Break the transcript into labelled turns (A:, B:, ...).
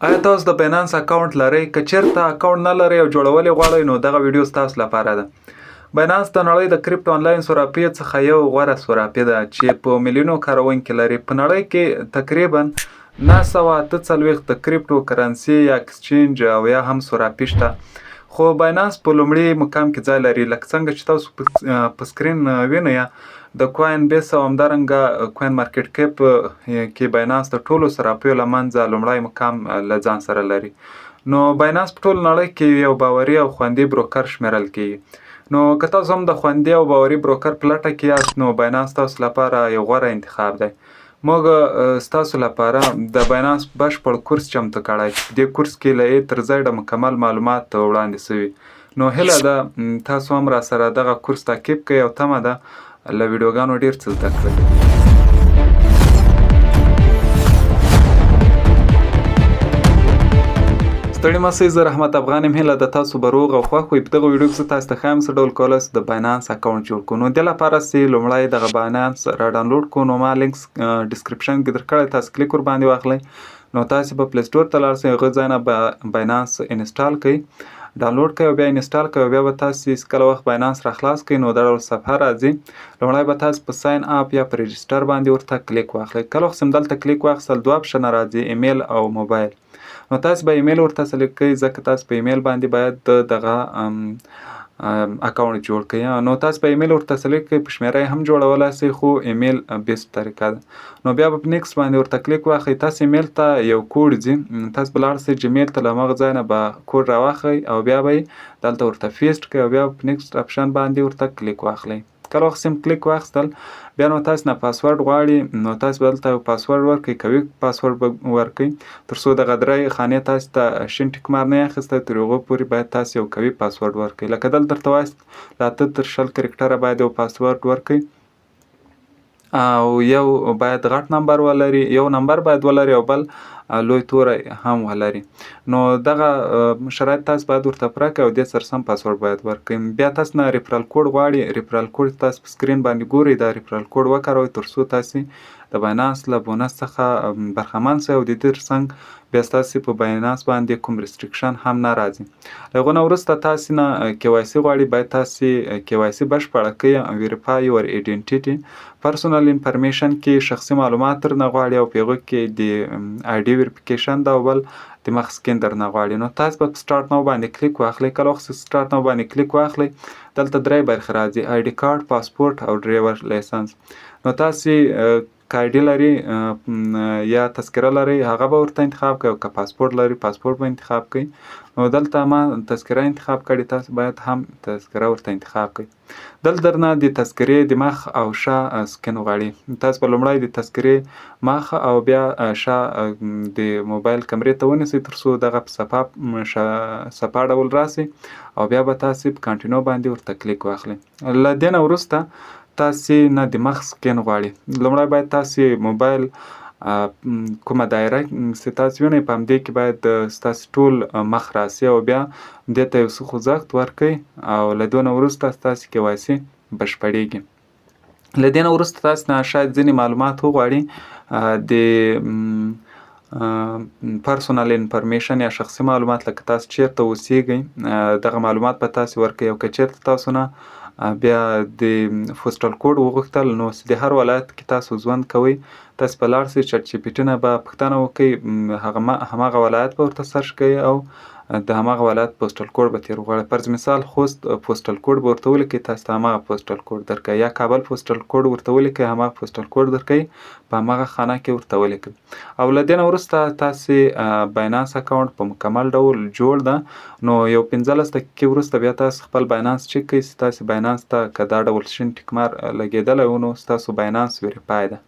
A: آیا تاسو د بینانس اکاونټ لرئ؟ که چیرته اکاونټ نه لرئ او جوړول یې غواړئ نو دغه ویډیو ستاسو لپاره ده. بینانس د نړۍ د کریپټو انلاین صرافیو څخه یو غوره صرافي ده چې په میلیونو کاروونکي لري. په نړۍ کې تقریبا 948 د کریپټو کرنسي یا اکسچینج او یا هم صرافي شته، خو باینانس په لومړي مقام کې ځای لري. لکه څنګه چې تاسو په سکرین وینئ، د کوین بیس او همدارنګه کوین مارکیټ کپ کې باینانس د ټولو صرافیو له منځه لومړی مقام له ځان سره لري. نو باینانس په ټوله نړۍ کې یو باوري او خوندي بروکر شمیرل کیږي. نو که تاسو هم د خوندي او باوري بروکر په لټه کې یاست، نو باینانس تاسو لپاره یو غوره انتخاب دی. موږ ستاسو لپاره د باینانس بشپړ کورس چمتو کړی چې په دې کورس کې له اې تر زیډه مکمل معلومات وړاندې شوي. نو هیله ده تاسو هم راسره دغه کورس تعقیب کړئ او تمه ده له ویډیوګانو ډیر څه زده کړئ. ستړي مه سئ، زه رحمت افغان یم. هیله ده تاسو به روغ او خوښ وئ. په دغه ویډیو کې زه تاسو ته ښایم څه ډول کولای سو د باینانس اکاونټ جوړ کړو. نو دې لپاره چې لومړی دغه باینانس را ډاونلوډ کړو، نو ما لینک ډسکرپشن کې درکړی، تاسو کلیک ورباندې واخلئ. نو تاسو به پلی سټور ته لاړ سئ، هغه ځای نه به باینانس انسټال کړئ، ډاونلوډ کړئ او بیا انسټال کړئ. او بیا به تاسو کله وخت باینانس را خلاص کړئ، نو دا ډول صفحه راځي. لومړی به تاسو په ساین اپ یا په رجسټر باندې ورته کلیک واخلئ. کله وخت چې دلته کلیک واخیستل، دوه اپشنه راځي، ایمیل او موبایل. نو تاسو به ایمیل ورته سلیکټ کړئ، ځکه تاسو په ایمیل باندې باید دغه اکاونټ جوړ کړئ. نو تاسو به ایمیل ورته سلیکټ کړئ، په شمیره یې هم جوړولای شئ، خو ایمیل بیسټ طریقه ده. نو بیا به په نیکسټ باندې ورته کلیک واخلئ. تاسو ایمیل ته یو کوډ ځي، تاسو به لاړ شئ جیمیل ته، له هماغه ځای نه به کوډ راواخلئ او بیا به یې دلته ورته پیسټ کړئ او بیا په نیکسټ اپشن باندې ورته کلیک واخلئ. کله وخت سم کلیک واخیستل، بیا نو تاسو نه پاسورډ غواړي. نو تاسو به دلته یو پاسورډ ورکړئ، قوي پاسورډ به ورکړئ، تر څو دغه درې خانې تاسو ته شین ټیک مار نه اخیستی. تر هغو پورې باید تاسو یو قوي پاسورډ ورکړئ. لکه دلته درته وایست، له 8 تر 20 کرکټره باید یو پاسورډ ورکړئ او یو باید غټ نمبر ولري، یو نمبر باید ولري او بل لوی توری هم ولري. نو دغه شرایط تاسو باید ورته پوره کړئ او دې سره سم پاسورډ باید ورکړئ. بیا تاسو نه ریفرال کوډ غواړي. ریفرال کوډ تاسو په سکرین باندې ګورئ، دا ریفرال کوډ وکاروئ تر څو تاسو د باینانس له بونس څخه برخمن شئ او د دې ترڅنګ بیا ستاسو په باینانس باندې کوم ریسټریکشن هم نه راځي. له هغو نه وروسته تاسو نه کې وای سي غواړي. باید تاسو کې وای سي بشپړه کړئ. ویریفای یور ایډنټیټي، پرسونل انفارمیشن کې شخصي معلومات درنه غواړي او په هغو کې د آی ډي ویریفیکیشن ده او بل د مخ سکین درنه غواړي. نو تاسو به په سټارټ نو باندې کلیک واخلئ. کله وخت سټارټ نو باندې کلیک واخلئ، دلته درې برخې راځي، آی ډي کارت، پاسپورت او ډرایور لایسنس. نو تاسو که آی ډي لري یا تذکره لرئ، هغه به ورته انتخاب کړئ، او که پاسپورت لري، پاسپورت به انتخاب کړئ. نو دلته ما تذکره انتخاب کړې، تاسو باید هم تذکره ورته انتخاب کړئ. دلته درنه د تذکرې د مخ او شا سکن غواړي. تاسو به لومړی د تذکرې مخ او بیا شا د موبایل کمرې ته ونیسئ، تر څو دغه په صفا ډول راسي، او بیا به تاسو په کانټینو باندې ورته کلیک واخلئ. له دې نه وروسته تاسو نه د مخ سکن غواړي. لومړی باید تاسو موبایل کومه دایره چې تاسو وینئ، په همدې کې باید ستاسو ټول مخ راسي او بیا دې ته یو څه خوځښت ورکړئ او له دې نه وروسته ستاسو کې وای سي بشپړېږي. له دې نه وروسته تاسو نه شاید ځینې معلومات وغواړي، د پرسونل انفارمیشن یا شخصي معلومات، لکه تاسو چیرته اوسیږئ، دغه معلومات به تاسو ورکوي. او که چیرته تاسو نه بیا د پوسټل کوډ وغوښتل، نو د هر ولایت کې تاسو ژوند کوئ، تاسو به لاړ شئ چټ جي پي ټي نه به پوښتنه وکړئ، هغه هماغه ولایت به ورته سرچ کړئ او د هماغه ولایت پوسټل کوډ به ترې وغواړئ. فرض مثال خوست پوسټل کوډ به ورته ولیکئ، تاسو ته هماغه پوسټل کوډ درکوي، یا کابل پوسټل کوډ ورته ولیکئ، هماغه پوسټل کوډ درکوي، په هماغه خانه کې ورته ولیکئ. او له دې نه وروسته تاسې باینانس اکاونټ په مکمل ډول جوړ ده. نو یو 15 دقیقې وروسته بیا تاسو خپل باینانس چک کړئ چې تاسو باینانس ته که دا ډول شین ټیک مار لګېدلی و، نو ستاسو باینانس ویریفای ده.